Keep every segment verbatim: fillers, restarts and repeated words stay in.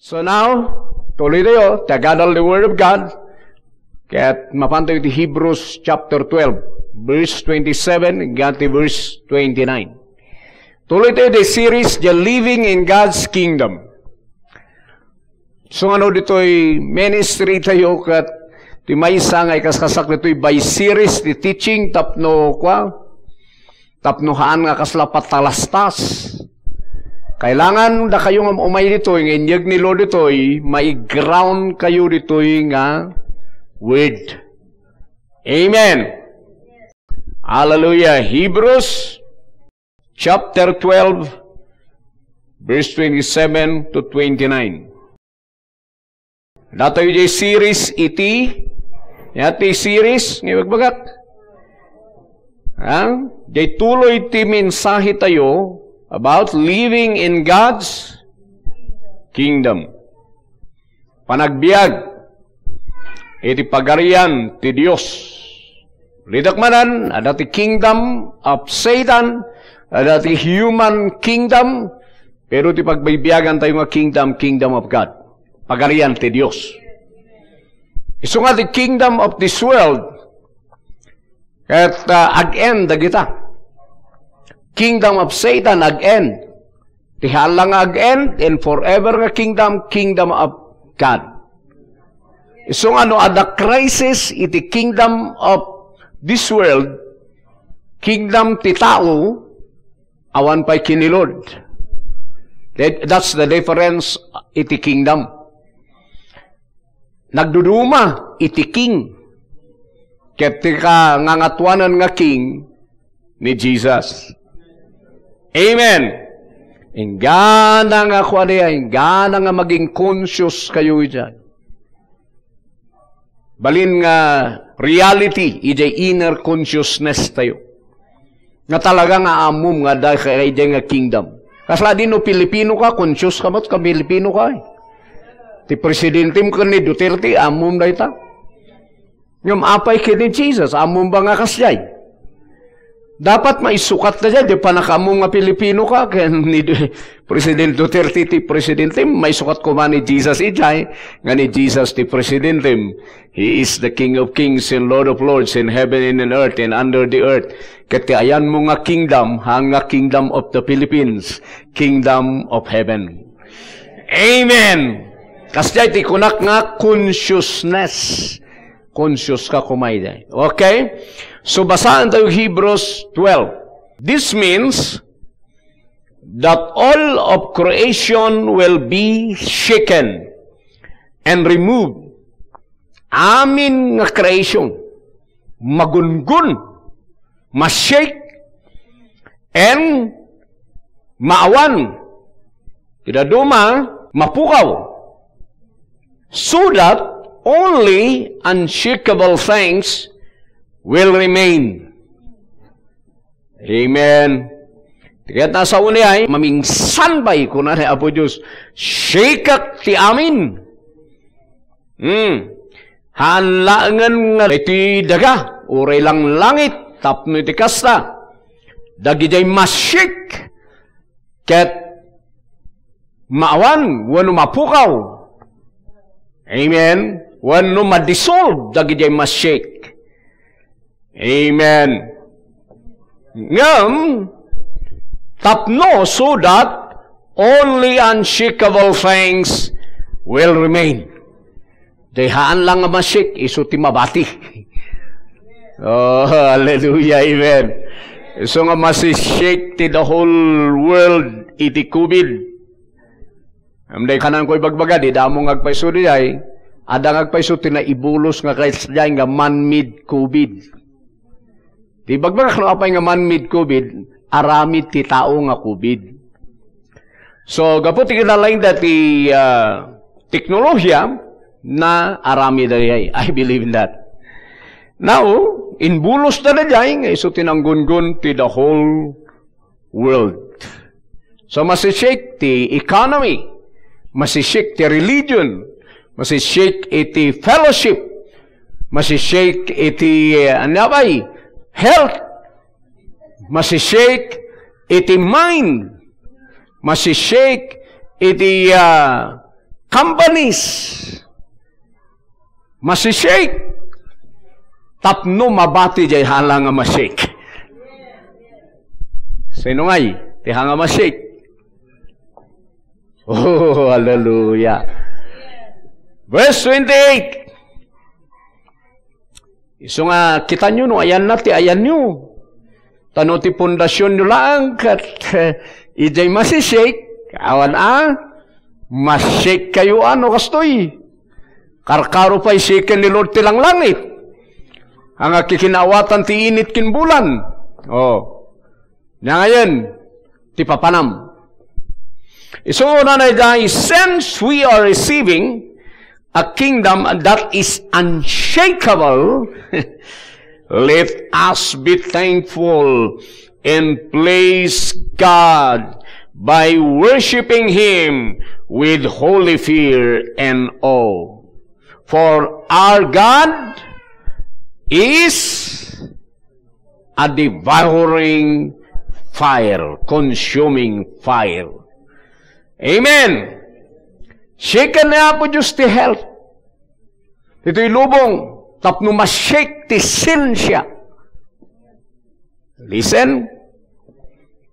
So now, tuloy tayo, tagadal the Word of God. Ket mapan tayo ti Hebrews chapter twelve, verse twenty-seven, hanggang ti verse twenty-nine. Tuloy tayo the series, the Living in God's Kingdom. So, ano ditoy ministry tayo ket ti maysa nga ikaskasak ditoy by series ti teaching tapno, kwa, tapno haan nga kasla patalastas. Kailangan dakayo nga umay ditoy, nga inyeg ni Lord ditoy, mai-ground kayo ditoy nga word. Amen. Hallelujah. Hebrews chapter twelve, verse twenty-seven to twenty-nine. Datoy jay series iti, ya ti series, nga ibagbagak. Ha? Jay tuloy ti mensahe tayo about living in God's kingdom. Panagbiag iti Pagarian ti Dios. Lidak manan, adda ti kingdom of Satan, adda ti human kingdom, pero ti pagbibiagan tayo nga kingdom, kingdom of God. Pagarian ti Dios. Isu nga ti kingdom of this world, ket, ah, ag-end dagita. Kingdom of Satan, ag-end. Ti haan la nga ag-end, and forever nga kingdom, kingdom of God. Isu nga no adda crisis iti kingdom of this world, kingdom ti tao, awan pay ken ni Lord. That, that's the difference iti kingdom. Nagduduma iti king. Ket ti ka-, ngangatuanan nga king ni Jesus. Amen. Inggana nga kuan iya, inggana nga maging conscious kayo idiay. Balin nga reality, idiay inner consciousness tayo. Nga talaga nga ammom nga adda ka idiay nga kingdom. Kasla di no Pilipino ka, conscious ka met nga Pilipino ka, eh. Ti presidentem ken ni Duterte, ammom dayta. Ngem apay ken ni Jesus, ammom ba nga kasdiay? Dapat maisukat ta diay, di pannakaammom nga Pilipino ka, ken ni Du-, President Duterte ti presidente, maisukat koma ni Jesus idiay, nga ni Jesus ti presidente. He is the King of kings and Lord of lords in heaven and in earth and under the earth. Ket ti ayanmo nga kingdom, haan nga kingdom of the Philippines, kingdom of heaven. Amen! Kasdiay ti kunak nga consciousness. Conscious ka koma idiay. Okay? So, basaan tayo Hebrews twelve. This means that all of creation will be shaken and removed. Amin nga creation, magungun, ma-shake, and maawan. Ti dadduma, mapukaw. So that only unshakable things will remain. Amen. Ti kayat nga sao ni ay, mamingsan pay, kuna ni Apo Dios, "Shakek ti amin." Hmm. Haan laengen nga iti daga, uray langlangit, tapno iti kasta, dagidiay ma-shake, ket maawan wenno mapukaw. Amen. Wenno ma-dissolve dagidiay ma-shake. Amen. Ngem, tapno, so that only unshakable things will remain. Diay haan lang nga ma-shake, isu ti mabati. Oh, hallelujah, amen. Isu nga masi-shake ti the whole world iti covid. Amday kananko ibagbaga, di damo nga agpayso diay, adda nga agpayso ti naibulos nga kasdiay nga man-made covid. Ti ibagbagak no apay nga man-made covid, aramid ti tao nga covid. So, gapu ti kinalaing dati, ah, teknolohiya, naaramid dayay. I believe in that. Now, inbulos da dayay, nga isu ti nanggungun ti the whole world. So, masi-shake ti economy, masi-shake ti religion, masi-shake iti fellowship, masi-shake iti, eh, ania pay, health, masi-shake iti mind, masi-shake iti, ah, companies, masishake. Tapno mabati jay hala nga mashake. Sino ngay ti hala nga mashake? Oh, hallelujah. Verse twenty-eight. Isu nga, kitanyo no ayanna ti ayanyo. Ta no ti pundasionyo laeng ket, eh, idiay masishake, awan a, mashake kayo a no kastoy. Karkaro pay shaken ni Lord ti langlangit. Ania nga kikinaawatan ti init ken bulan. Oh. Nangayen, ti papanam. Isu nga kunana, since we are receiving a kingdom that is unshakable, let us be thankful and praise God by worshiping Him with holy fear and awe. For our God is a devouring fire, consuming fire. Amen. Shaken ni Apo Dios ti health. Ditoy lubong, tapno ma-shake ti siensia. Listen.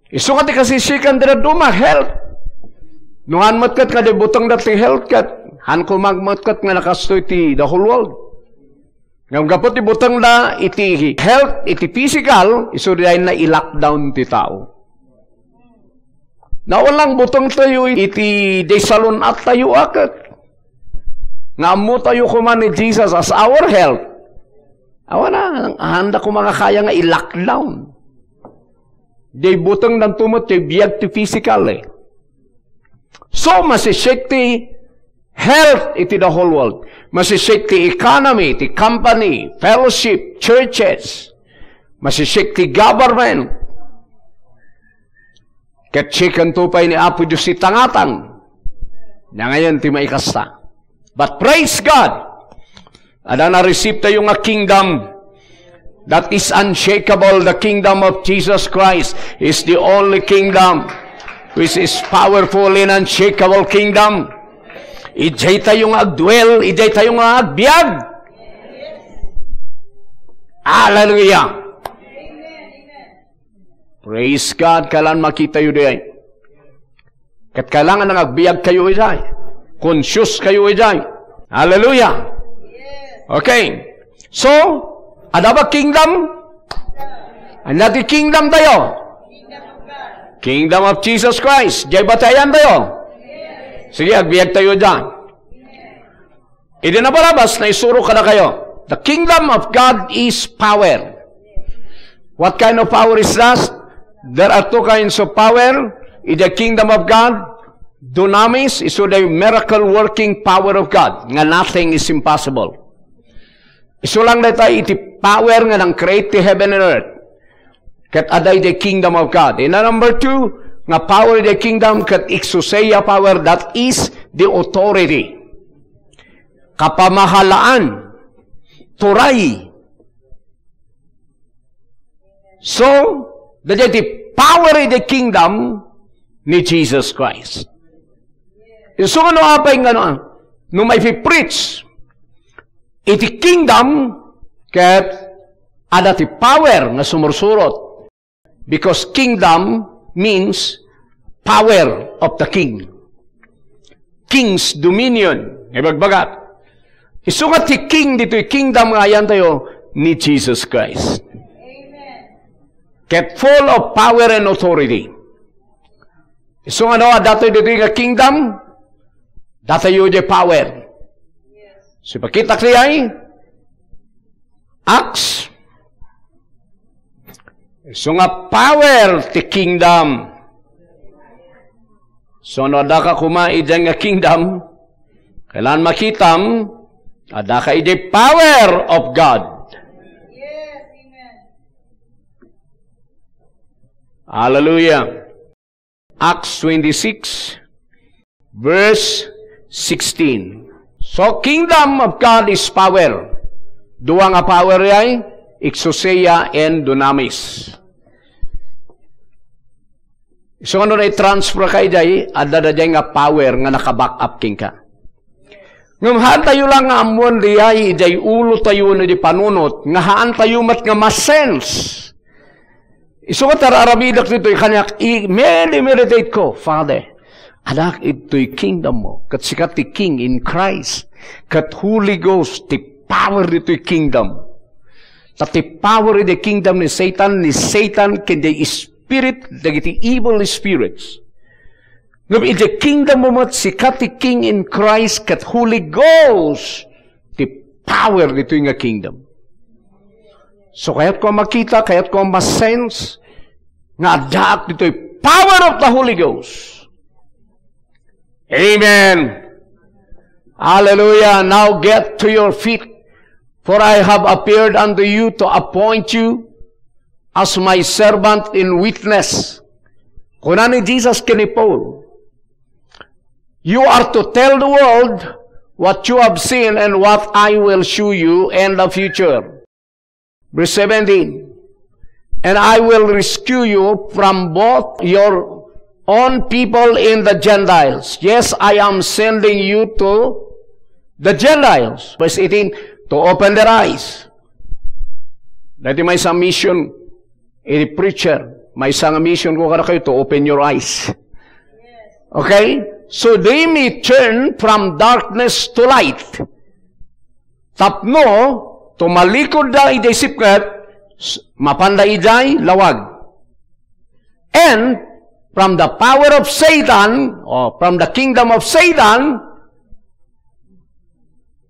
Isu nga ti kasishaken ti dadduma, health. No han met ket nga di butengda ti health ket, han koma met ket nga nakastoy ti the whole world. Ngem gapu ti butengda iti health, iti physical, isu diay na i-lockdown ti tao. Nawalang butengtayo iti di salun-attayo a ket nga ammotayo koma ni Jesus as our health. Awan a, handa koma nga kaya nga i-lockdown. Di butengdanto met ti biag ti physical, eh. So, masishake ti health iti the whole world. Masishake ti economy, ti company, fellowship, churches. Masishake ti government. Ket shaken to pay ni Apo Dios ti tangatang. Nangayen ti maikasta. But praise God! Adda na-receive tayo nga kingdom that is unshakable. The kingdom of Jesus Christ is the only kingdom which is powerful and unshakable kingdom. Idiay tayo nga agdwell, idiay tayo nga agbiag. Hallelujah! Praise God, kailangan makitayo diay. Ket kailangan nga agbiag kayo idiay. Conscious kayo idiay. Hallelujah! Okay. So, adda ba kingdom? Ania ti kingdom tayo? Kingdom of Jesus Christ. Diay batayan tayo? Sige, agbiag tayo diay. Idi naparabas, naisuro kadakayo. The kingdom of God is power. What kind of power is that? There are two kinds of power in the kingdom of God. Dunamis, isu the miracle working power of God, nga nothing is impossible. Isu lang dayta iti power nga nang-create ti heaven and earth. Ket adda iti kingdom of God. And number two, nga power iti kingdom, ket exousia power, that is the authority. Kapamahalaan, turay. So, dayta iti power iti kingdom ni Jesus Christ. Isu nga no apay nga no, no maipipreach iti kingdom, ket adda ti power nga sumursurot. Because kingdom means power of the king. King's dominion. Ibagbagat. Isu nga ti king ditoy kingdom nga ayantayo ni Jesus Christ. Ket full of power and authority. Isu nga no, addatayo ditoy nga kingdom, addatayo diay power. So, ipakitak diay, Acts. Isu nga power ti kingdom. So, no, addaka koma idiay nga kingdom, kailangan makitam, addaka idiay power of God. Hallelujah. Acts twenty-six, verse sixteen. So, kingdom of God is power. Dua nga power diay, exousia and dunamis. So, no, i-transfer ka idiay, adda daydiay nga power nga naka-back up kenka. Ngem haantayo lang nga ammoen diay idiay ulotayo wenno di panunot, nga haantayo met nga masense. Isu nga tararamidak ditoy kaniak, i-, medi-meditate ko, Father, anak, itoy kingdom mo, ket sika ti king in Christ, ket Holy Ghost ti power ditoy kingdom. Ta ti power iti kingdom ni Satan, ni Satan ken di spirit, dagiti evil spirits. Ngem iti kingdom mo met, sika ti king in Christ, ket Holy Ghost ti power ditoy nga kingdom. So, kayatko a makita, kayatko a masense nga addaak ditoy power of the Holy Ghost. Amen. Hallelujah. Now get to your feet, for I have appeared unto you to appoint you as my servant and witness. Kuna ni Jesus ken ni Paul, "You are to tell the world what you have seen and what I will show you in the future." Verse seventeen, "And I will rescue you from both your own people and the Gentiles. Yes, I am sending you to the Gentiles." Verse eighteen, "To open their eyes." Dati maysa mission, iti preacher, maysa nga mission ko kadakayo, to open your eyes. Okay? "So they may turn from darkness to light." Tapno, tumalikod da idiay sipnget, s-, mapanda idiay lawag. And from the power of Satan, or from the kingdom of Satan,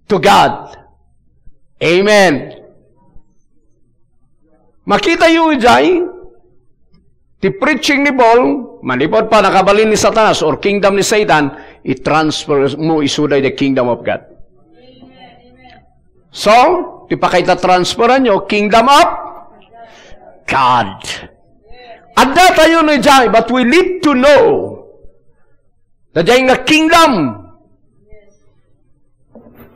to God. Amen. Makitayo idiay, ti preaching ni Paul, manipud pannakabalin ni Satanas or kingdom ni Satan, i-transfer mo isuda iti kingdom of God. So, ti pakaitatransferanyo, kingdom of God. Adda tayo no idiay, but we need to know that diay nga kingdom.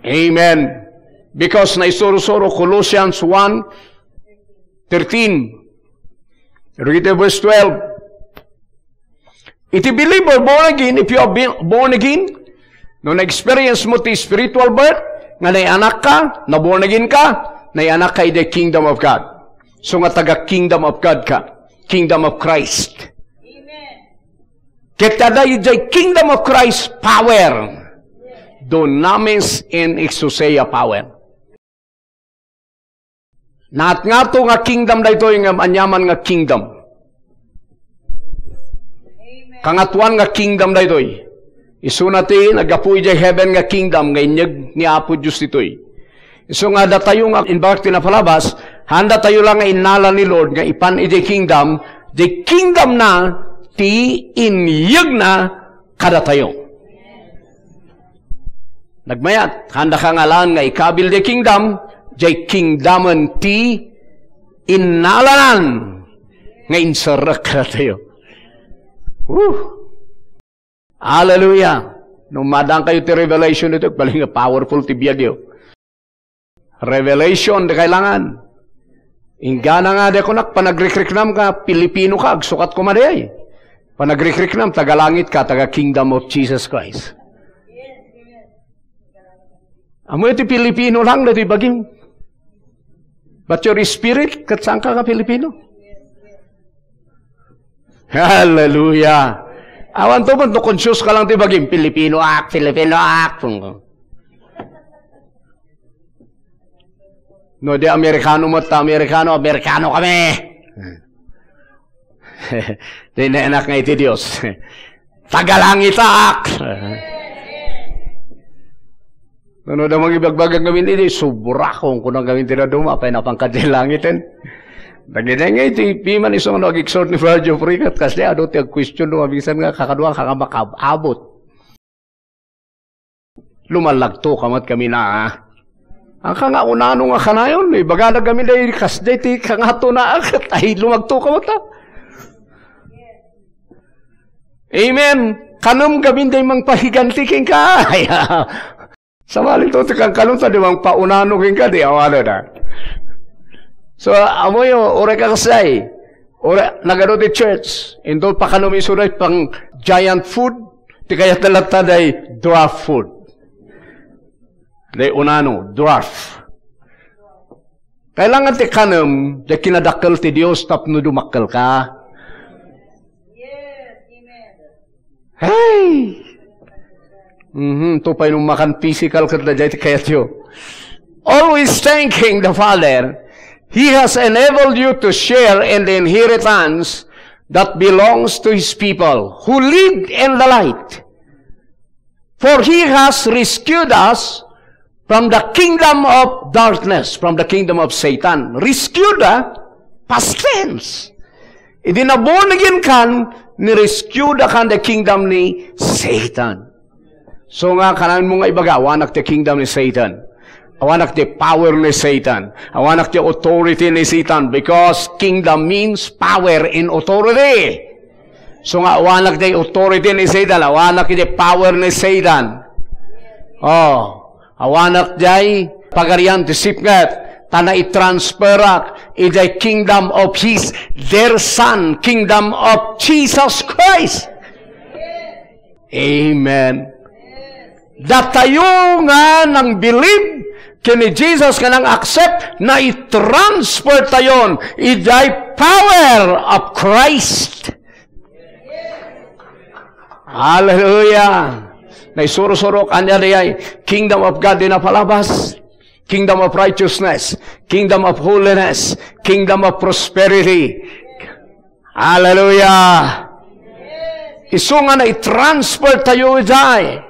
Amen. Because naisuro-suro, Colossians one thirteen. Read the verse twelve. Iti believer, born again, if you have been born again, no na-experience mo ti spiritual birth, nga naianak ka, na-born again ka, naianak ka iti kingdom of God. So nga taga kingdom of God ka, kingdom of Christ. Amen. Ket adda idiay kingdom of Christ power, dunamis in exousia power. Ngat-ngato nga kingdom daytoy ngem aniaman nga kingdom. Kangatoan nga kingdom daytoy. Isuna ti naggapu idiay heaven nga kingdom nga inyeg ni Apo Dios ditoy. Isu nga datayo nga imbagak ti napalabas, haandatayo lang nga innala ni Lord nga ipan idiay kingdom, di kingdom na ti inyegna kadatayo. Nagmayat, haandaka nga alan nga ikabil diay kingdom, diay kingdomen ti innalanan nga inserrek kadatayo. Woo! Hallelujah! No madankayo ti revelation ditoy, bali nga powerful ti biagyo. Revelation, di kailangan. Inggana nga, di kunak, panagrikriknam ka, Pilipino ka, agsukat koma diay. Panagrikriknam, taga langit ka, taga kingdom of Jesus Christ. Ammo ti Pilipino lang, dati bagim. But your spirit, ket saan ka ka Pilipino? Hallelujah. Awan to, no conscious ka lang ti bagim, Pilipino ak, Pilipino ak. No, di Amerikano mo, ta Amerikano, Amerikano kami. Di na anak nga iti Dios. Tagalangitak. No, no, da mangibagbagak ngamin, di, subra kong kunang ngamin, di na duma, pay napangkad di langiten. Dagiti nga iti piman isu nga no ag-exhort ni Brother Geoffrey, ket kasi adu ti ag-question no, minsan nga kakadua, kaka makab-, abot. Lumallagto ka met kami na, ah. Ang kangaunano nga kanayon, ibagada kami day, kas day ti kangato na, ah, ket ay lumagto ka met, ah. Amen. Kanam kami day mangpahiganti kenka. Ay, ah. Sabali to, ti kankanon ta di mangpaunano kenka, di awano na. So, amoyo, uray ka kasay. Uray, nagado ti church. Into pakanam isu day pang giant food. Ti kayat na latta day dwarf food. Dayta unano, dwarf. Kailangan ti kanem, dayta kinadakkel ti Dios tapno dumakkel ka. Hey! Mhm, to pay no makan physical ket dayta kayatyo. Always thanking the Father. He has enabled you to share in the inheritance that belongs to His people who live in the light. For He has rescued us from the kingdom of darkness, from the kingdom of Satan. Rescued, ah? Past tense. Idi na born again kan, ni-rescue da kan the kingdom ni Satan. So nga, kanan mo nga ibaga, awanak ti kingdom ni Satan. Awanak ti power ni Satan. Awanak ti authority ni Satan. Because kingdom means power and authority. So nga, awanak ti authority ni Satan. Awanak ti power ni Satan. Oh, awanak jay pagarian ti sipnget. Ta naitransferak idiay kingdom of His dear Son, kingdom of Jesus Christ. Amen. Datayo nga nangbilib ken ni Jesus nga nang-accept, naitransfer tayon idiay power of Christ. Hallelujah. Naisuro-surok, ania dayay? Kingdom of God di napalabas. Kingdom of righteousness. Kingdom of holiness. Kingdom of prosperity. Hallelujah. Isu nga naitransfer tayo idiay.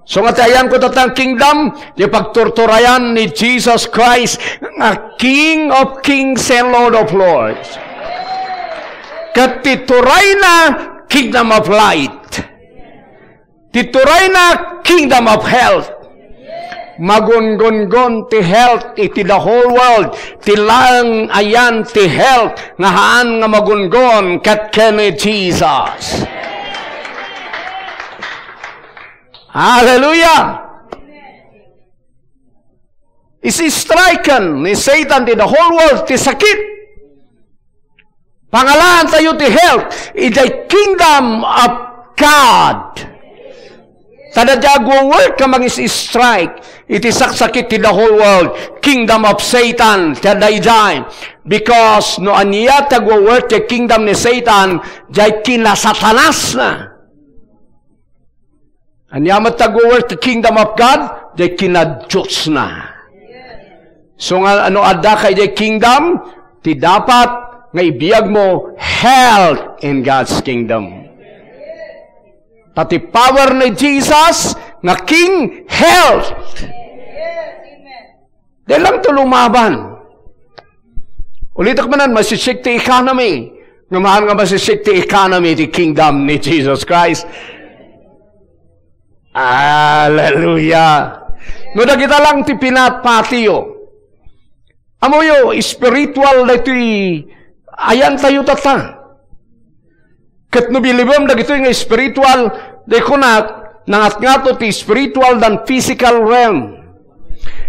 So nga ti ayanko tatang kingdom, ti pagturturayan ni Jesus Christ nga King of Kings and Lord of Lords. Ket ti turayna, Kingdom of Light. Ti turayna, Kingdom of Health. Magungongon ti health iti the whole world. Ti laeng ayan ti health nga haan nga magungon ket ken ni Jesus. Hallelujah! Isi-striken ni Satan ti the whole world ti sakit. Pangalaantayo ti health idiay kingdom of God. Ta dayta agwo-work nga mangis-strike iti saksakit ti the whole world, kingdom of Satan, ta daydiay. Because no ania ti agwo-work ti kingdom ni Satan, jay kinasatanasna. Ania met ti agwo-work ti kingdom of God? Jay kinadiosna. So nga, no adda ka idiay kingdom, ti dapat nga ibiag mo, health in God's kingdom. Ta ti power ni Jesus nga King, health. Di lang to lumaban. Ulitek manen, masisik ti economy. Nga maan nga masisik ti economy ti kingdom ni Jesus Christ. Hallelujah. No dagita lang ti pinatpatiyo. Amoyo, spiritual daytoy ayantayo tatta. Ket no bilibem dagitoy nga spiritual, di kunak, nangatngato ti spiritual than physical realm.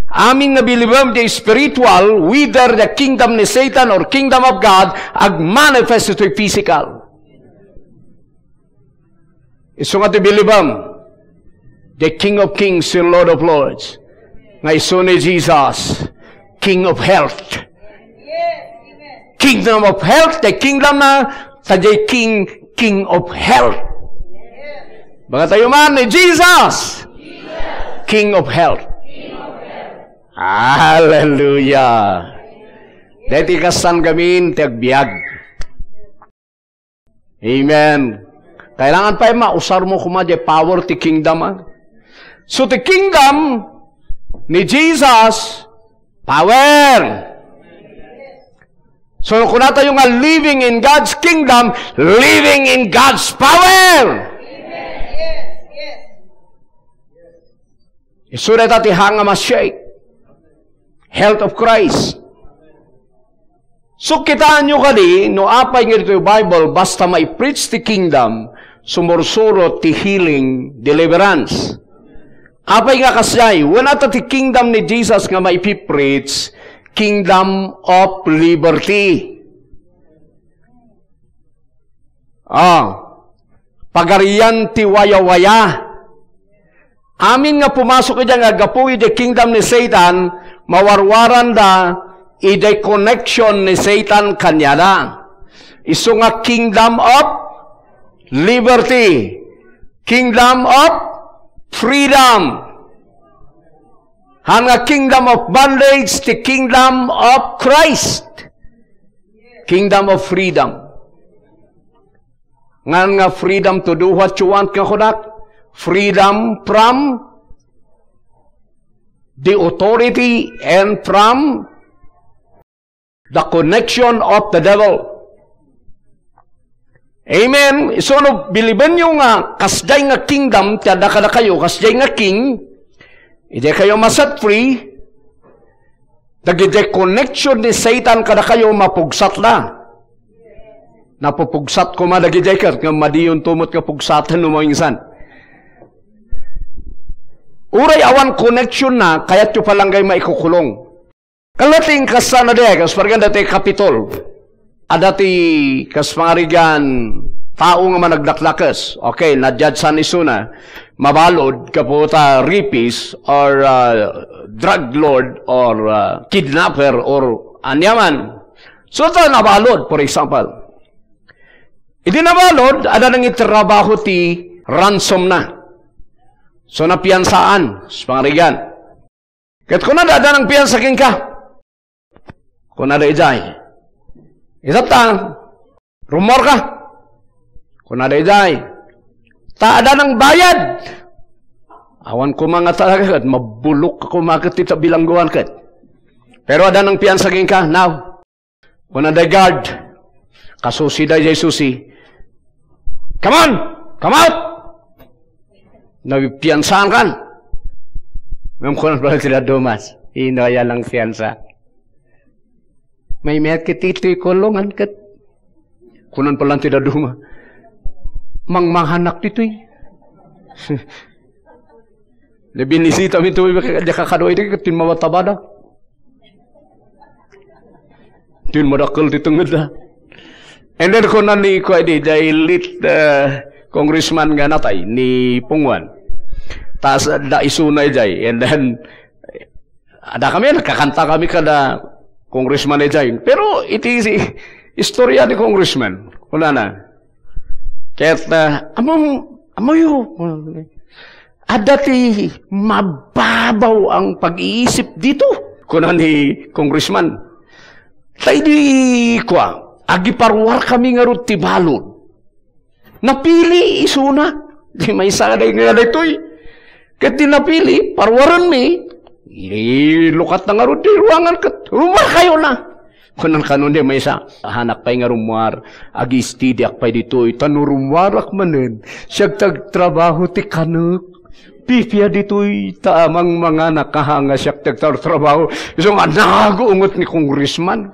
Amin nga bilibem ti spiritual, whether the kingdom ni Satan or kingdom of God, agmanifest itoy physical. Isu nga ti bilibem, the King of Kings and Lord of Lords. Nga isu ni Jesus, King of Health. Kingdom of Health, the kingdom na, ta jay King, King of Health. Bangatayo man ni Jesus, King of Health. Hallelujah. Deti kasan gamin ti agbiag. Amen. Kailangan pay mausar mo koma di power ti kingdom, ah. So, ti kingdom ni Jesus, power. So, kunatayo nga living in God's kingdom, living in God's power. Isu dayta ti hanga masiak. Health of Christ. So, kitaenyo kadi, no apay nga ditoy Bible, basta mai-preach ti kingdom, sumursurot ti healing, deliverance. Apay nga kasdiay, wen ata ti kingdom ni Jesus nga maipi-preach, kingdom of liberty. Ah, pagarian ti wayawaya. Amin nga pumasok idiay nga aggapu idiay kingdom ni Satan, mawarwaranda idiay connection ni Satan kaniada. Isu nga kingdom of liberty, kingdom of freedom. Haan nga kingdom of bondage ti kingdom of Christ. Kingdom of freedom. Ngan nga freedom to do what you want nga kunak. Freedom from the authority and from the connection of the devil. Amen. Isu no bilibenyo nga kasdiay nga kingdom ti adda kadakayo, kasdiay nga king, idiay kayo ma-set free, dagidiay connection ni Satan kadakayo, mapugsatna. Napupugsat koma dagidiay ket, ngem madiyonto met nga pugsaten no maminsan. Uray awan connection na, kayatyo pa lang ngay maikukulong. Kalating kasano di, kas pargan dati kapitol. Adda ti kas pangarigan tao nga managdakdakes. Okay, na-judge san isuna. Mabalud, kaputa, rapist, or, uh, drug lord, or, uh, kidnapper, or aniaman. So, ta nabalud, for example. Idi nabalud, adda nang itrabaho ti ransom na. So, napiansaan, kas pangarigan. Ket kunada, "Adda nang piansa kenka." Kunada idiay, "Itatta, rummuarka." Kunada idiay, "Ta adda nang bayad." Awan koma nga talaga ket mabulok koma ket ti bilangguan ket. Pero adda nang piansa kenka, now. Kuna day guard, kasusi daydiay susi, "Come on! Come out!" Napiansaan kan. Ngem kunan pala ti dadduma, "Sino aya lang piansa? Maymayat ket itoy kulungan ket." Kunan pala ti dadduma, "Mangmanganak ditoy." Nabinisita mi itoy, diak kakadua itoy, ket tinmawatabada. Din madakkel ti tengngedda. And then, kuna ni, kua idi, the late, uh, congressman nga natay, ni Pung Juan. Ta adda isuna idiay. And then, adda kami, nagkakanta kami kada congressman idiay. Pero iti si, istorya ni congressman. Kunana, Ket, ah, ammo, ammoyo, adda ti mababaw ang pag-iisip dito, kuna ni congressman. Ta idi kua, agiparuar kami ngarud ti balud. Napili isuna. Di maysa nga day-, nga daytoy. Ket di napili, paruarenmi, ilukatna ngarud ti ruangan ket rummuarkayo na. Kunan kano ni maysa, "Haanak pay nga rummuar, agi-steadyek pay ditoy, ta no rummuarak manen, siak ti agtrabaho ti kanek. Pipia ditoy, ta amang manganak nga siak ti agtrabaho." Isu nga nagungot ni congressman.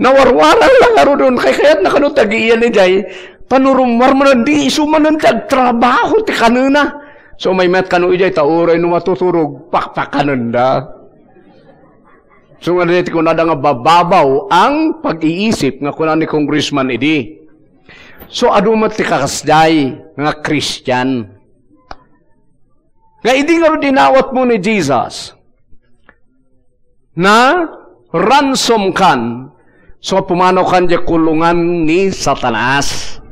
Nawarwaran lang ngarud, kay kayatna kano ti agiiyan idiay, ta no rummuar manen, di isu manen ti agtrabaho ti kanena. So, maymayat kano idiay, ta uray no matuturog, pakpakanenda. So, nga daytoy kunada nga bababaw ang pag-iisip nga kuna ni Congressman idi. So, adu met ti kakasdiay nga Christian. Nga idi ngarud inawatmo ni Jesus, na ransom kan, so pumanaw kan diay kulongan ni Satanas.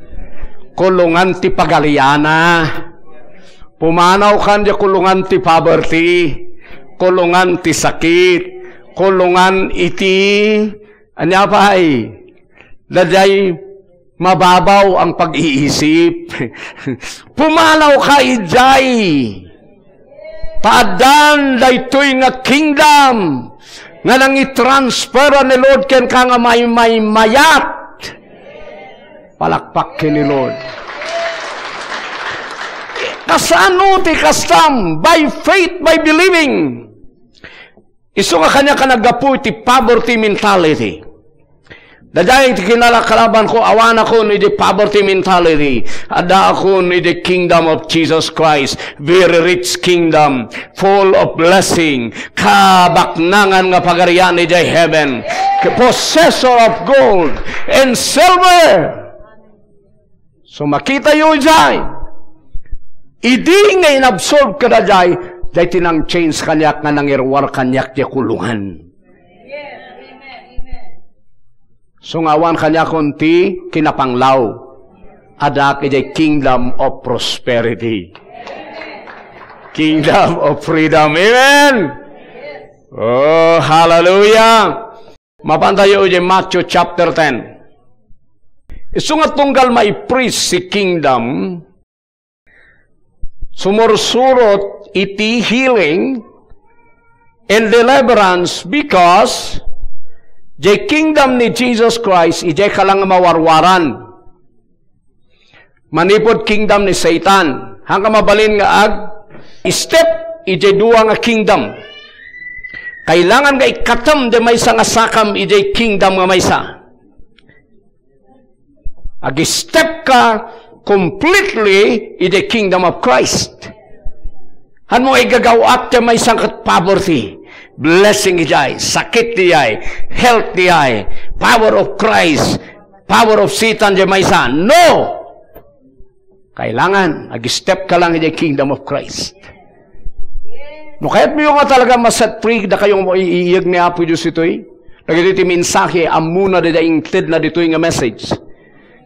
Kulongan ti pagariana. Pumanaw kan diay kulongan ti poverty. Kulongan ti sakit. Kulongan iti, ania pay? Daydiay mababaw ang pag-iisip. Pumanaw ka idiay. Ta addan daytoy nga kingdom nga nangitransfer ni Lord kenka nga maymaymayat. Palakpak ken ni Lord. Kasano ti kastam? By faith, by believing. Isu nga kaniak a naggapu iti poverty mentality. Daydiay ti kinalakalabanko, awanakon iti poverty mentality. Addaakon iti kingdom of Jesus Christ. Very rich kingdom, full of blessing. Kabaknangan nga pagarian idiay heaven. Possessor of gold and silver. So, makitayo idiay. Idi nga inabsorb kadaydiay, daytoy nang-change kaniak nga nangiruar kaniak ti kulongan. Yes. Amen. Amen. So nga awan kaniakon ti kinapanglaw. Addaak idiay kingdom of prosperity. Kingdom of freedom. Amen! Oh, hallelujah! Mapantayo idiay Matthew chapter ten. Isu nga tunggal mai-preach ti kingdom, sumursurot iti healing and deliverance because the kingdom ni Jesus Christ, idiay ka lang mawarwaran. Manipud kingdom ni Satan, hangka mabalin nga ag-step idiay dua nga kingdom. Kailangan nga ikkatem ti maysa nga sakam idiay kingdom nga maysa. Ag-step ka completely in the kingdom of Christ. Haan mo igagaw-at ti maysa ket poverty, blessing idiay, sakit idiay, health idiay, power of Christ, power of Satan idiay maysa. No! Kailangan, ag-step ka lang idiay kingdom of Christ. No kayatmo nga talaga ma-set free dakayo nga iiyeg ni Apo Dios itoy, dagiti ti mensahe, ammona dayta intedna ditoy nga message.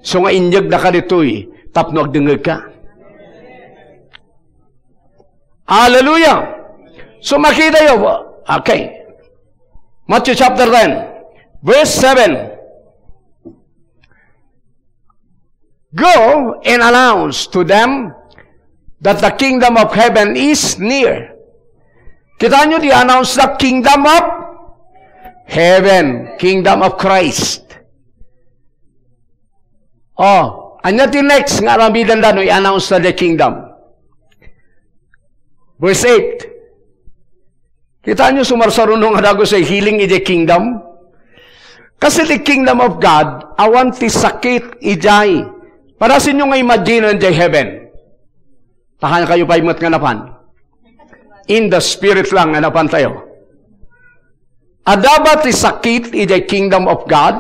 So nga inyegdaka ditoy, tapno agdengngegka. Hallelujah! So makitayo, okay. Matthew chapter ten, verse seven. Go and announce to them that the kingdom of heaven is near. Kita nyo, di announce the kingdom of heaven, kingdom of Christ. Oh, ania ti next nga aramidenda no i-announce na the kingdom? Verse eight. Kita nyo, sumarsaruno nga dagus a healing idiay kingdom? Kasi ti kingdom of God, awan ti sakit idiay. Para sinyo nga imagine idiay heaven? Tahan kayo pay met nga napan. In the spirit lang nga napan tayo. Adda ba ti sakit idiay kingdom of God?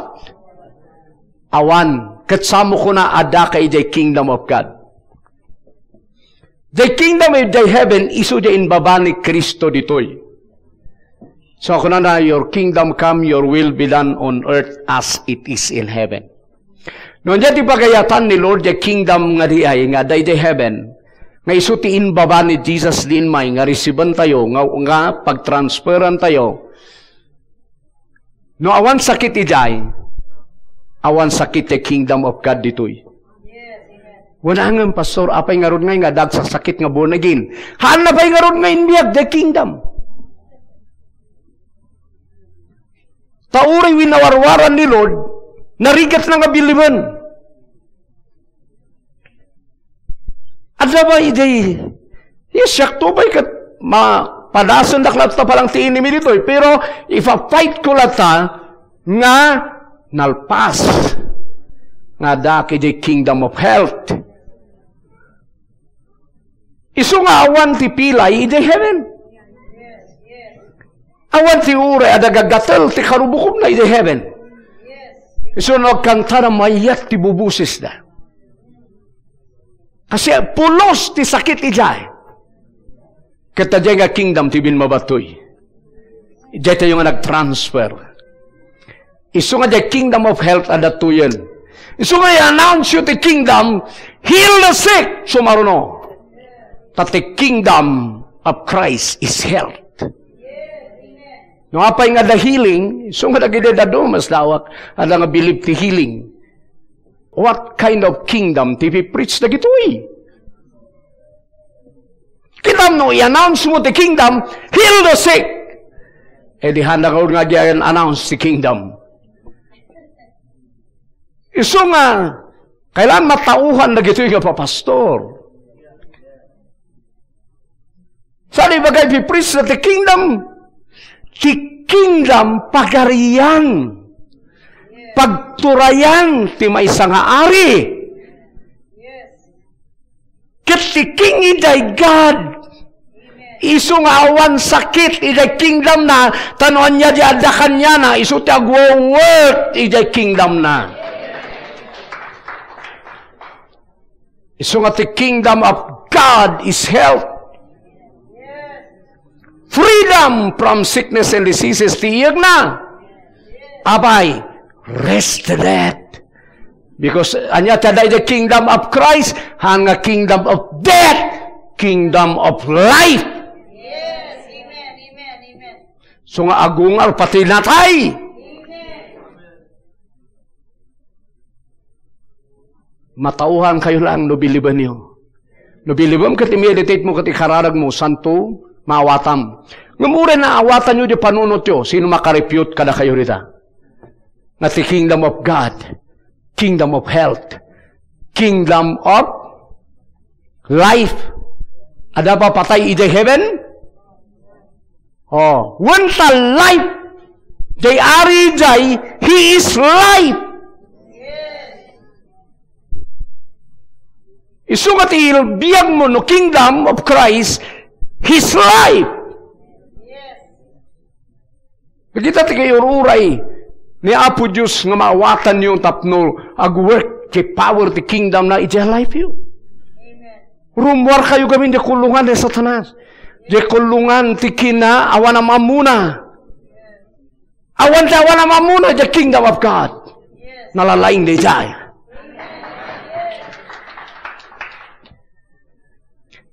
Awan. Ket samo kuna adda ka idiay kingdom of God. The kingdom of the heaven isu diay imbaba ni Cristo ditoy. So, kunana, "Your kingdom come, your will be done on earth as it is in heaven." No, ania ti pagayatan ni Lord, the kingdom nga diay, nga adda idiay heaven, nga isu ti imbaba ni Jesus diay immay, nga resiben tayo, nga, nga pagtransferan tayo, No awan sakit idiay, awan sakit ti kingdom of God ditoy. Wen, ngem, Pastor, apay ngarud ngay nga adda agsasakit nga born again? Haanna pay ngarud nga imbiag the kingdom. Ta uray winawarwaran ni Lord, narigatna nga biliben. Adda ba idi, yes, siak to pay ket ma-, padasendak latta palang ti enemy ditoy. Pero ifa-fight ko latta nga nalpas nga adda idiay kingdom of health. Isu nga awan ti pilay idiay heaven. Awan ti uray a nagagatel ti karubukobna idiay heaven. Isu no agkantana, mayat ti bubusesda. Kasi pulos ti sakit idiay. Ket diay nga kingdom ti bimmaba toy. Diay tayo nga nagtransfer. Isu nga diay kingdom of health adda toyen. Isu nga i-announce yo ti kingdom, heal the sick, sumaruno. Ta ti kingdom of Christ is health. No apay nga adda healing, isu nga dagiti dadduma, mas lawak, adda nga believe ti healing. What kind of kingdom ti pipreach dagitoy? Kitam no i-announce mo ti kingdom, heal the sick. E di handa ka nga agian announce ti kingdom. Isu nga, kailan matauhan dagitoy nga papastor? Saan ibagay pipreach na ti kingdom? Ti kingdom pagarian. Pagturayan ti maysa nga ari. Ket ti king idiay God, isu nga awan sakit idiay kingdom na, ta no ania di adda kaniana, isu ti agwo-work idiay kingdom na. Isu nga ti kingdom of God is health. Freedom from sickness and diseases ti iyegna. Apay, rest the dead. Because ania ti adda iti kingdom of Christ, haan nga kingdom of death, kingdom of life. Yes, amen, amen, amen. So nga agungar pati natay. Amen. Matauhan kayo lang no bilibenyo. No bilibem ket i-meditate mo ket ikararag mo, santo, maawatam. Ngem uray naawatanyo di panunotyo, sino makarepute kadakayo dita? Nga ti kingdom of God, kingdom of health, kingdom of life. Adda ba patay idiay heaven? Oh, when the life, they are idiay, he is life. Isu nga ti biag mo no kingdom of Christ, his life. Kita ti kayo uray ni Apo Dios nga maawatanyo tapno agwork ti power ti kingdom na iti life yo. Rummuar kayo gamin di kulungan ni Satanas. Di kulungan ti kina awan am ammona. Awan ti awan am ammona, the kingdom of God. Nalalaing di jay.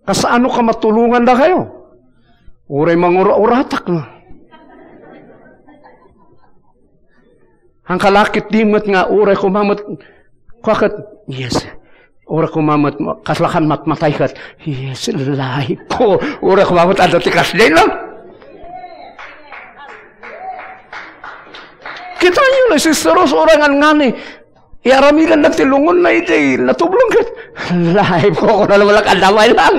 Kasano ka matulungan da kayo? Uray mangura-uratak na. Ang kalakit di met nga, uray kumamat, kwakat, yes. Uray kumamat, kaslakan matmatay kat, yes, life ko. Uray kumamat, ano ti kasdi, no? Kita nyo na, Sister Rose, uray ngan ngani, iaramidan na ti lungon na iti natublong ket, life ko, kuna naman lang kadamay lang.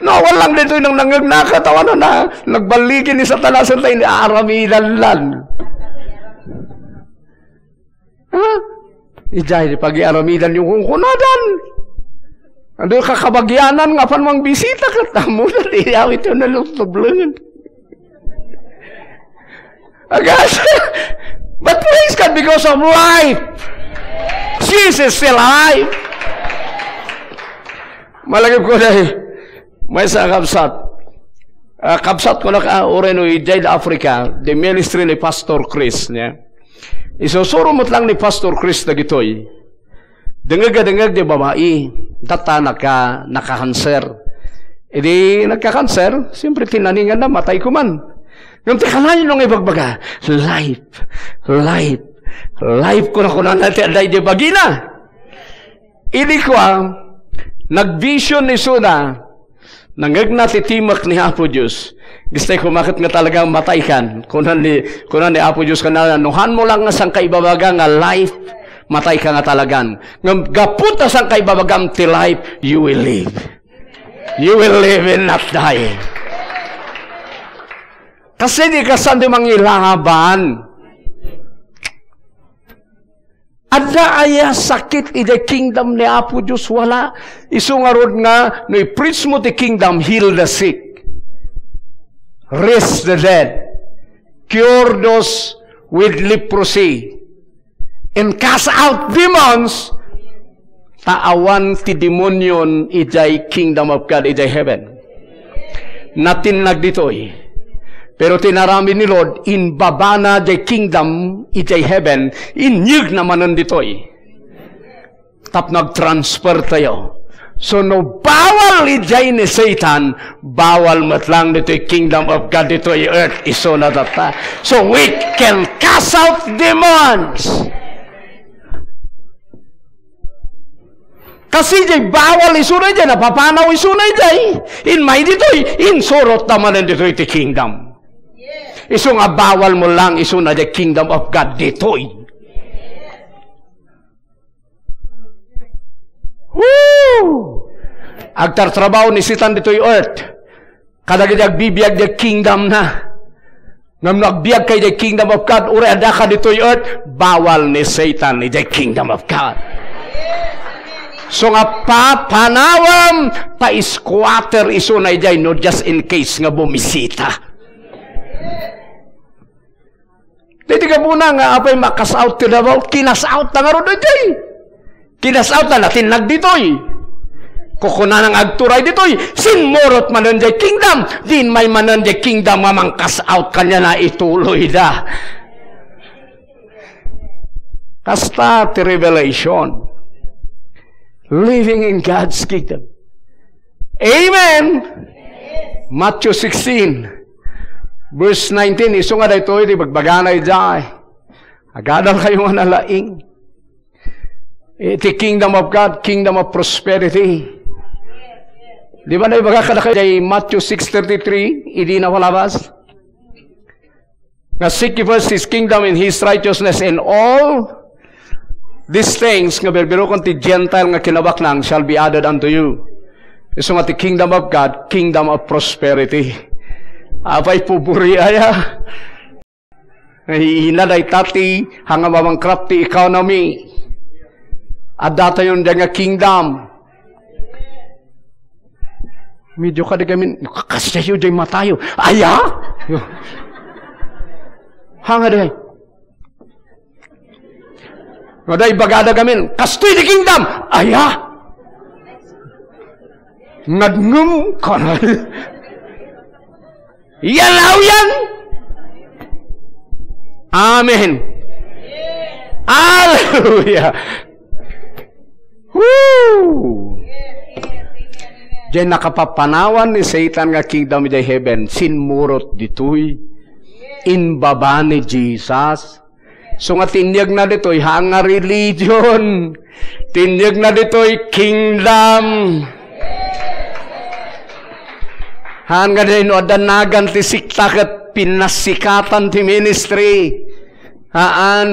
No, awan lang ditoy nang nangngegna, katawan na, nagballigi ni Satanas, tayo ni aramidan lang. Ha? Ijay, di pagiaramidan yung kungkunadan. Adu kakabagianan nga pan mang bisita, kat amo na, di awit yung nalutublengan. Agas. But praise God because of life. Jesus is still alive. Malagip ko dahil may sa kabsat. Ah, kabsat ko na ka, uray no, idiay Africa, the ministry ni Pastor Chris, niya. Isusuro met lang ni Pastor Chris dagitoy. Dengeg a dengeg di babai, tatta naka, naka-cancer. Idi nagka-cancer, siyempre, tinaningan na, matay ko man. Ngem ti kanayon nga ibagbaga, life, life, life ko na kunana ti adda idi bagina. Idi kua, nag-vision isuna, nangngegna ti timek ni Apo Dios. Gistay kumaket nga talagang matay kan. Kunan ni, kunan ni Apo Dios kanana, "No han mo lang nga sangkaibabaga nga life, matay ka nga talagan. Ngem gapu ta sangkaibabagam ti life, you will live. You will live and not die." Kasi di ka saan di mangilaban. Adda aya sakit idiay kingdom ni Apo Dios? Wala. Isu ngarud nga, no i-preach mo ti kingdom, heal the sick, raise the dead, cure those with leprosy, and cast out demons, ta awan ti demonyon idiay kingdom of God, idiay heaven. Natinnag ditoy. Pero ti inaramid ni Lord, inbabana diay kingdom idiay heaven, inyegna manen ditoy. Tapno agtransfer tayo. So, no bawal idiay ni Satan, bawal met lang ditoy kingdom of God, ditoy earth, isuna tatta. So, we can cast out demons. Kasi jay bawal isuna jay, napapanaw isuna jay. Inmay ditoy, insurot ta manen ditoy ti kingdom. Isu nga bawal mo lang isuna jay kingdom of God ditoy. Woo! Agtartrabaho ni Satan ditoy earth. Kadagiti agbibiag diay kingdom na. Ngem no agbiag ka idiay kingdom of God, uray adda ka ditoy earth, bawal ni Satan idiay kingdom of God. So nga papanawam ta squatter isuna idiay, no, just in case nga bumisita. Daydi gapuna nga apay ma-cast out ti Davao, kinasaut na ngarud daydi. Kinas-out na, natinnag ditoy. Kukunana nga agturay ditoy, simmurot manen jay kingdom, dimmay manen jay kingdom nga mangkas-out kaniana, ituloyda. Kasta ti revelation. Living in God's kingdom. Amen. Matthew sixteen, verse nineteen, isu nga daytoy ti bagbagana idiay. Agadalkayo nga nalaing. Iti kingdom of God, kingdom of prosperity. Di ba naibaga kadakayo jay Matthew six thirty-three, idi napalabas? Nga, "Seek ye first his kingdom and his righteousness, and all these things," nga birbirokon ti Gentile nga kinabaknang, "shall be added unto you." Isu nga ti kingdom of God, kingdom of prosperity. Apay puburi aya? Ay, ina dayta ti hanga mabankrupt ti economy. Addatayon diay nga kingdom. Medyo kadi gamin, kakastayo diay matayo. Aya? Hanga diay. Nga da ibagada gamin, kastoy ti kingdom. Aya? Nadngem ka na. Yan, aw yan. Amen. Hallelujah. Woo! Diay nakapapanawan ni Satan nga kingdom idiay heaven, simmurot ditoy. Imbaba ni Jesus. Isu nga tinnagna ditoy, haan nga religion. Tinnagna ditoy, kingdom. Haan nga diay no adda nagan ti sekta ket pinassikatan ti ministry. Haan.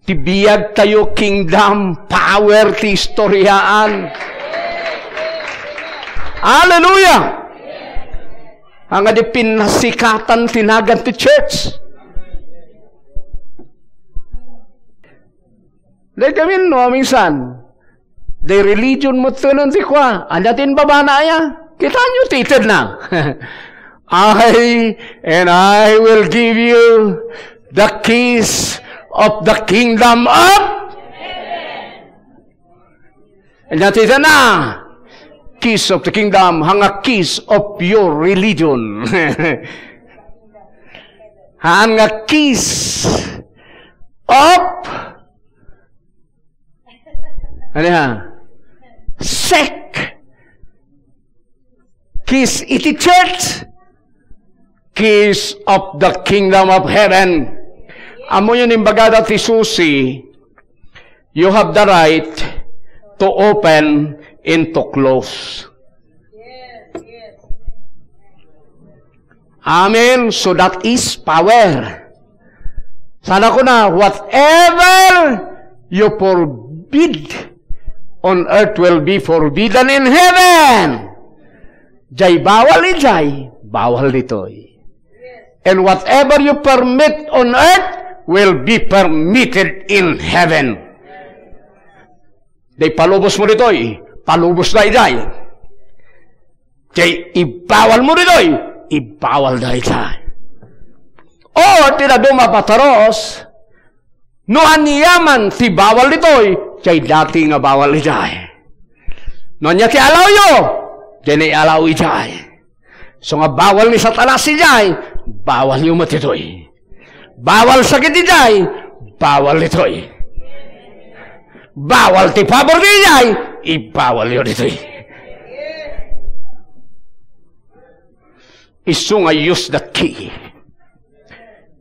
Ti biagtayo, kingdom, power ti istoriaan. Hallelujah! Haan nga diay pinassikatan ti nagan ti church. Dayta gamin, no, minsan, diay religion met tenen ti kua, ania ti imbabana aya? Kitaenyo ti itedna. "I, and I will give you the keys of the kingdom of," ania ti itedna? "Keys of the kingdom," haan nga keys of your religion. Haan nga keys of, ania? Sek. Keys iti church. Keys of the kingdom of heaven. Ammoyo, imbagada ti susi, you have the right to open and to close. Amen. So that is power. Sana kuna, "Whatever you forbid on earth will be forbidden in heaven." Jay bawal idiay, bawal ditoy. "And whatever you permit on earth will be permitted in heaven." Jay palubosmo ditoy, palubosda idiay. Jay ibawalmo ditoy, ibawalda idiay. O, ti dadduma, pataros, no aniaman ti bawal ditoy, jay dati nga bawal idiay. No ania ti alawyo, jay naialaw idiay. Isu nga bawal ni Satanas idiay, bawalyo met ditoy. Bawal sakit idiay, bawal ditoy. Bawal ti poverty idiay, ibawalyo ditoy. Isu nga use that key.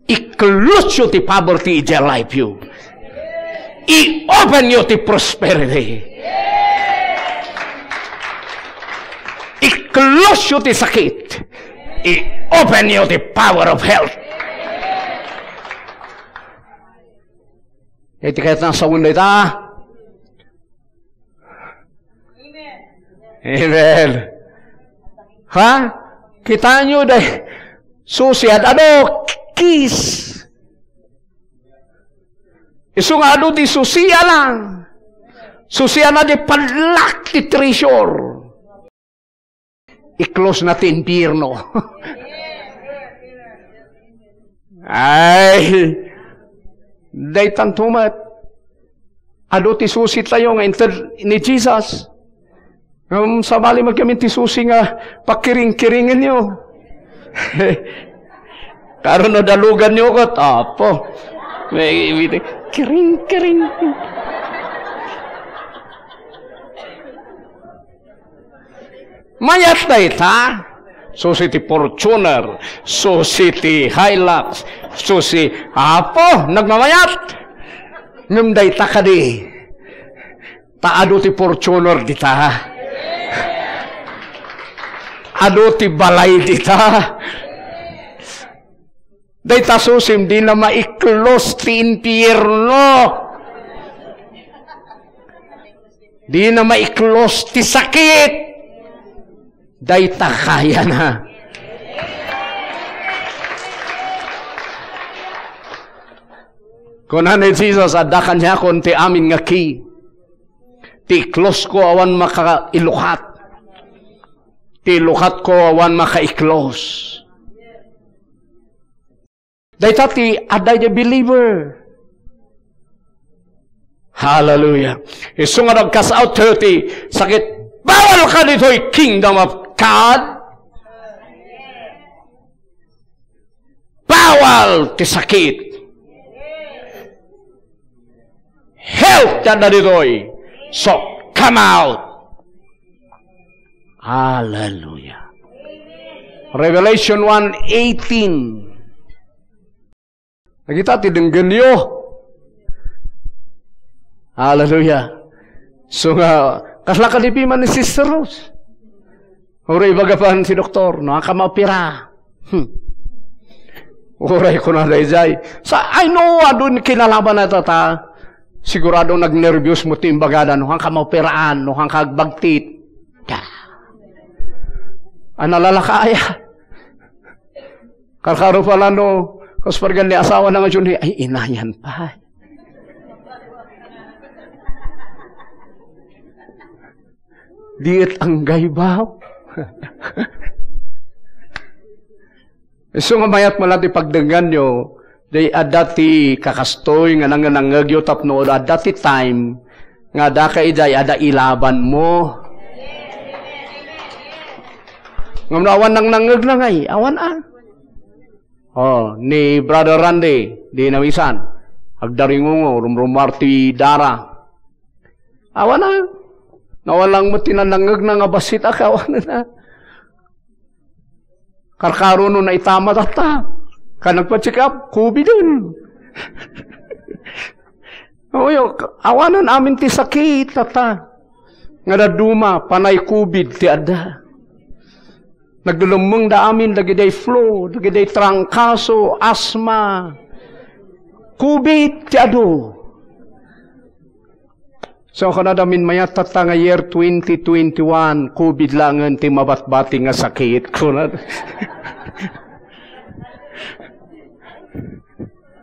I-close yo ti poverty idiay life yo. I-open yo ti prosperity. I-close yo ti sakit. I-open yo ti power of health. Iti kayat na sawen dayta. Amen. Ha? Kitaenyo, day, susian, adu, keys. Isu nga adu ti susianna. Susianna ti padlock ti treasure. I-close na ti impierno. Ay, daytanto met. adu ti susi tayo nga inted ni Jesus. Ngem sabali man kami ti susi nga pakiring-kiringenyo. Karon no daluganyo ket, Apo. May, may, kiring-kiring. Mayat dayta. Susi ti Fortuner, susi ti Hilux, susi, Apo, nagmamayat. Ngem dayta kadi, ta adu ti Fortuner dita. Adu ti balay dita. Dayta susim, dina maiklos ti impierno. Dina maiklos ti sakit. Dayta kayana. Kuna ni Jesus, "Adda kaniakon ti amin nga key. Ti iklosko awan makailukat. Ti ilukatko awan makaiklos." Dayta ti adda idiay believer. Hallelujah. Isu nga nag-cast out ti sakit, bawal ka ditoy Kingdom of God. Bawal ti sakit. Health ti adda ditoy. So, come out. Hallelujah. Revelation one eighteen. Nakita ti denggenyo. Hallelujah. So nga, kasla kadi piman ni Sister Rose. Uray ibaga pan ti doktor, no, "Aka maopera." Hmm. Uray kuna dayjay. Sa, I know, adu ni kinalaban na tata. Sigurado nagnerbios mo ti imbagada, no, "Aka maoperaan, no, aka agbagtit." Da. Analalakaya. Karkaro pala no, kas pargan ni asawa na nga Juni, ay, inayan pa. Di et anggaybaw. Isu nga mayat met la ti pagdengganyo, di adda ti kakastoy nga nangnangngegyo tapno adda ti time nga adda ka idiay adda ilabanmo. Ngem no awan nangnangngegna ngay, awan a. Oh, ni Brother Randy, di nawisan. Agdaringungo, rumrumuar ti dara. Awan a. Nawalang met ti nanangngegna nga bassit a kawanen a. Karkaro no naitama tatta. Ka nagpa-check up, COVID-en. Oyo, awanen amin ti sakit tatta. Nga dadduma, panay COVID ti adda. Naglulemmengda amin dagidiay flu, dagidiay trangkaso, asma. COVID ti adu. So, kunada amin mayat tatta nga year twenty twenty-one, COVID laengen ti mabatbati nga sakit. Kunada.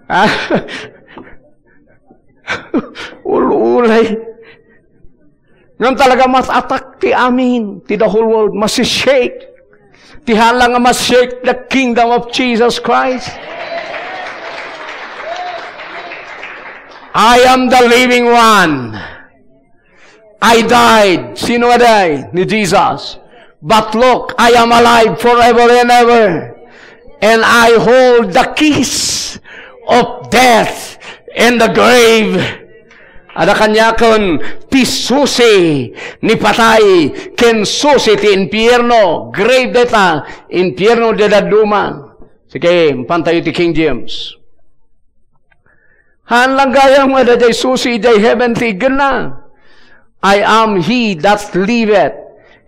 Ah, ul-ulay. Ngem talaga mas attack ti amin, ti the whole world, mas shake. Ti hala nga mas shake the kingdom of Jesus Christ. I am the living one. I died. Sino nga died? Ni Jesus. But look, I am alive forever and ever. And I hold the keys of death and the grave. Ada kaniakon ti susi ni patay ken susi ti impierno. Grave deta, impierno di dadduma. Sige, pantayo ti King James. Haan lang gayam nga daydiay susi idiay heaven ti iggenna. I am he that liveth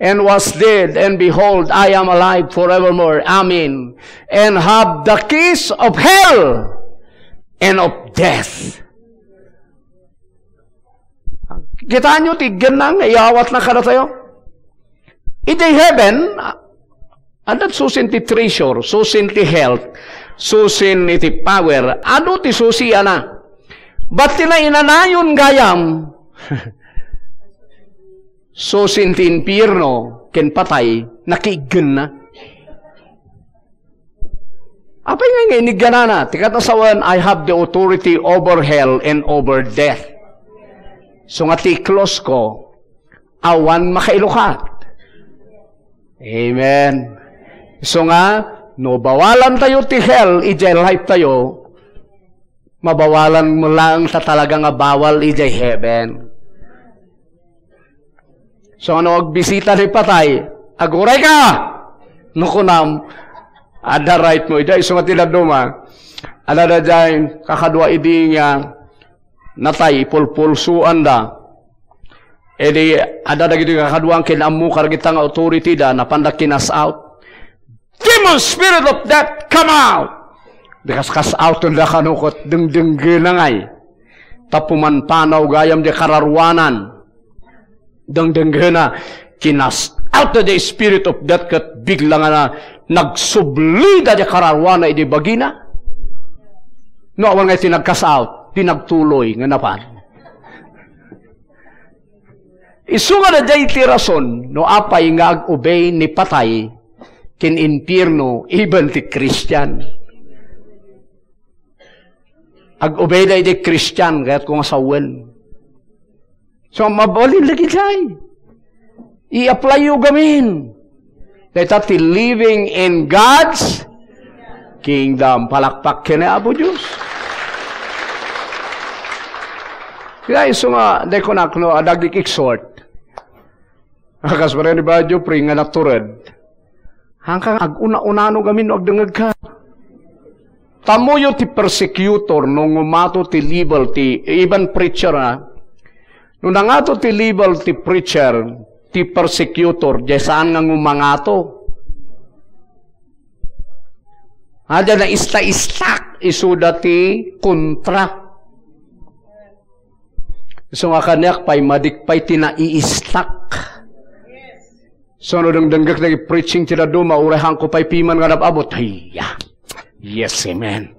and was dead, and behold, I am alive forevermore. Amen. And have the keys of hell and of death. Kitaenyo ti iggenna nga iyawatna kadatayo? Idiay heaven, adda susin ti treasure, susin ti health, susin iti power, adu ti susianna. Bat ti nainanayon gayam, susin ti impierno ken patay, nakiiggenna. Apay nga nga inigganana? Ti katasawan, "I have the authority over hell and over death." So nga ti iklosko, awan makailukat. Amen. So nga, no bawalan tayo ti hell, ijay life tayo, mabawalan mo lang ta talaga nga bawal ijay heaven. So, ano, agbisita ni patay, "Aguray ka!" No kunam, adda right mo. Ijay, isu nga ti dadduma. Adda daydiay kakadua idi nga natay, ipulpulsoanda. Idi, adda dagiti kakadua nga kin-ammo kadagita nga authority da, napanda kinas out. "Demon spirit of death, come out!" Di kas-kas out da kano ket dengdenggena ngay. Tapno manpanaw gayam di kararuanan. Dengdenggena, kinas out the spirit of death ket bigla nga na, nagsubli da di kararuana idi bagina. No, awan nga iti nagkas out, di nagtuloy nga napan. Isu nga daydiay ti rason no apay nga ag-obey ni patay ken impierno, even ti Christian. Ag-obey daydiay Christian, kayatko nga sawen. So, mabalin lagi jay. I-apply yo gamin. Dayta ti living in God's kingdom. Palakpak ken ni Apo Dios. Kaya isu nga, dayta kunak no, adda agik-exhort. Kas pare ni Brother Jeffrey nga natured. Hangkan aguna-unano gamin no agdengngegka. Tammoyo ti persecutor no ngumato ti level ti, even preacher, ha? No nangato ti level ti preacher, ti persecutor, jay saan nga ngumangato. Adda na ista-istak, isuda ti kontra. Isu nga kaniak pay, madik pay ti naiistak. So, no dengdenggek dagiti preaching ti dadduma, uray haanko pay piman nga nab-abut. Ay, ya. Yes, amen.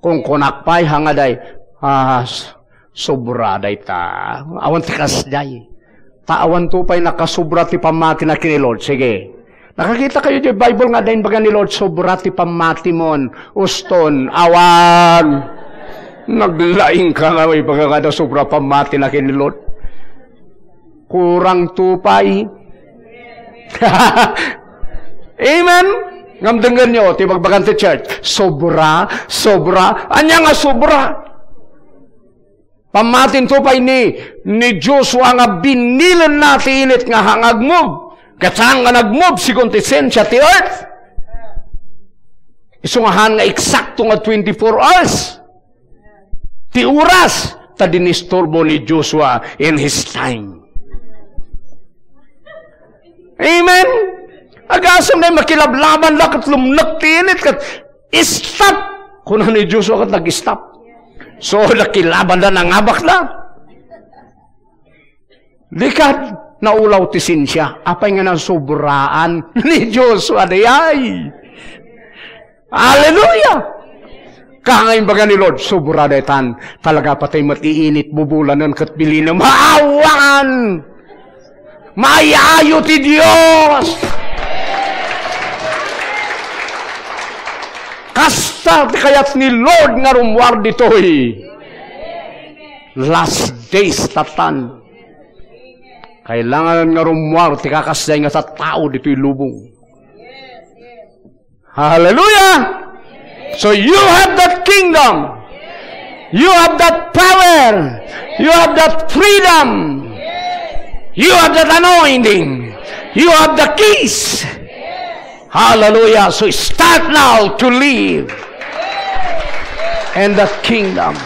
Kunkunak pay, hangaday, ah, s-, sobra dayta. Awan ti kasdiay. Ta awanto pay nakasobra ti pammatina ken ni Lord. Sige. Nakakita kayo di Bible nga adda imbaga ni Lord, "Sobra ti pammatimon." Uston, awan. Naglaing ka nga, imbaga nga adda sobra pammatina ken ni Lord. Kurang to pay. Amen? Ngem dengngen yo, ti bagbagan ti church, sobra, sobra. Ania nga sobra? Pammatinto pay ni, ni Joshua nga binilenna ti init nga haan nga agmob. Ket saan nga nagmob segun ti sensia ti earth. Isu nga haan nga eksakto nga twenty-four hours. Ti oras, ta dinisturbo ni Joshua in his time. Amen? Agasem na makilablaban da ket lumnek ti init ket stop. Kuna ni Joshua ket nag-stop. So, nakilaban da, nangabak da. Di kad naulaw ti sensia. Apay nga nasobraan ni Joshua dayay? Hallelujah! Kangay imbaga ni Lord, sobra daytan. Talaga patay met iinit bubulanen ket bilinen. Maawan! Maayayo ti Dios! Kasta ti kayat ni Lord nga rummuar ditoy. Last days tatan. Kailangan nga rummuar ti kakasdiay nga tattao ditoy lubong. Hallelujah! So you have that kingdom. You have that power. You have that freedom. You have that anointing. You have the keys. Hallelujah. So start now to live in that kingdom.